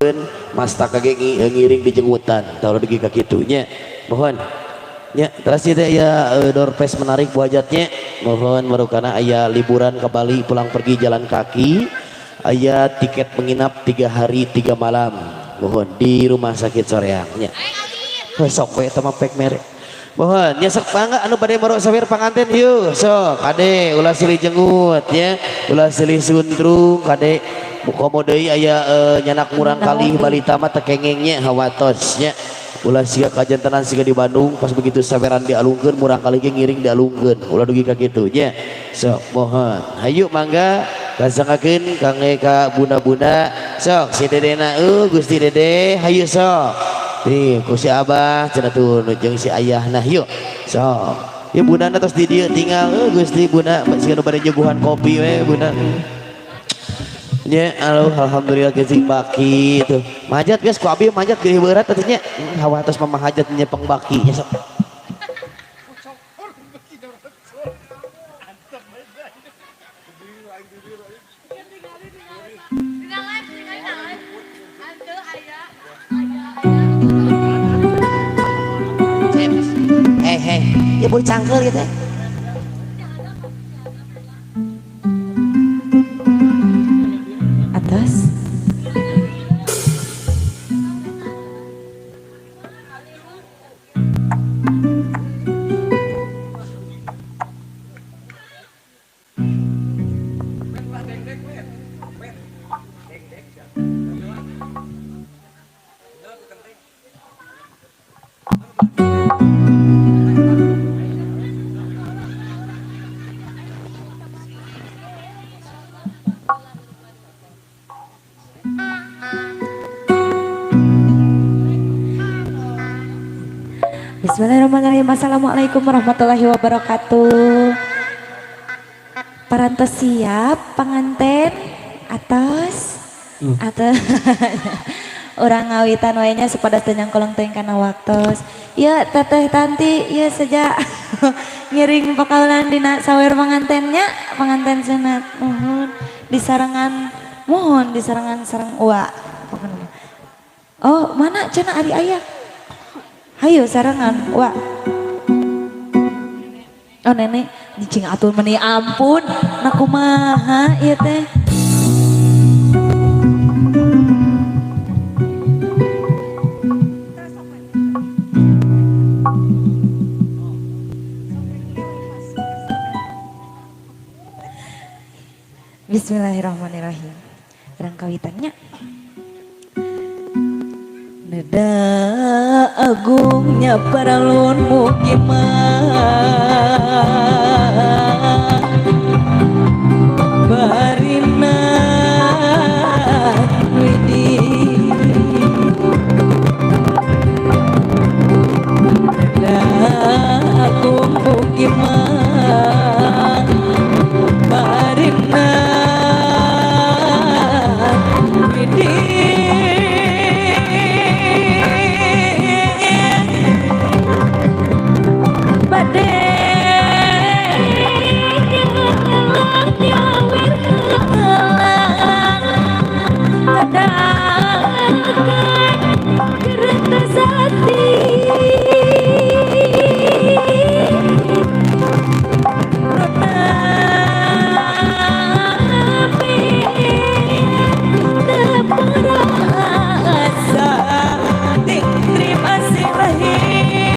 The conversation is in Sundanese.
dialungkeun mastaka ge ngiring di jengutan tah dugi ka kitu nya. Mohon nya terus ieu teh aya door prize menarik bu hajatnya. Mohon marukana aya liburan ke Bali pulang pergi jalan kaki, aya tiket menginap 3 hari 3 malam. Mohon di rumah sakit Soreang nya. Sok we eta mah pek mere. Mohon nya sok mangga anu bade marok sawir panganten yeuh sok kade ulah silih jengut nya, ulah silih sundrung kade. Komo deui aya nyanak murang kali balita mah teu kengeng nya hawatos nya. Ulah siga kajantenan siga di Bandung pas begitu saweran dialungkeun murang kali ge ngiring dialungkeun ulah dugi ka kitu nya. Sok mohon hayu mangga kasanggakeun kangge ka bunda-bunda sok si dedena Gusti Dede hayu sok. Nih ku si abah cenah tuh jeung si ayahna yuk sok. Ya bundana tos di dieu tinggal Gusti bunda siga nu bade nyuguhan kopi we bunda. Nya alhamdulillah geus baki tuh. Manjat geus ku abi manjat geuih beurat atuh nya. Hawa tos mamahajat nyepeng baki nya sok. Hei, ya boleh cangkel gitu. Atas. Bismillahirrahmanirrahim. Assalamualaikum warahmatullahi wabarakatuh. Parantos siap panganten atas atas orang ngawitan wae nya supados teu nyangkolong teuing kana waktos. Ya teteh tanti ya sejak ngiring pakaulan dina sawer pangantennya panganten sunat nuhun disarengan mohon disarengan sareng uwa. Oh mana cenah ari ayah? Hayu sarengan wa. Oh nenek cing atur meni ampun nah kumaha ieu teh. Bismillahirrahmanirrahim. Urang kawitannya. Neda agungnya paralun mukiman.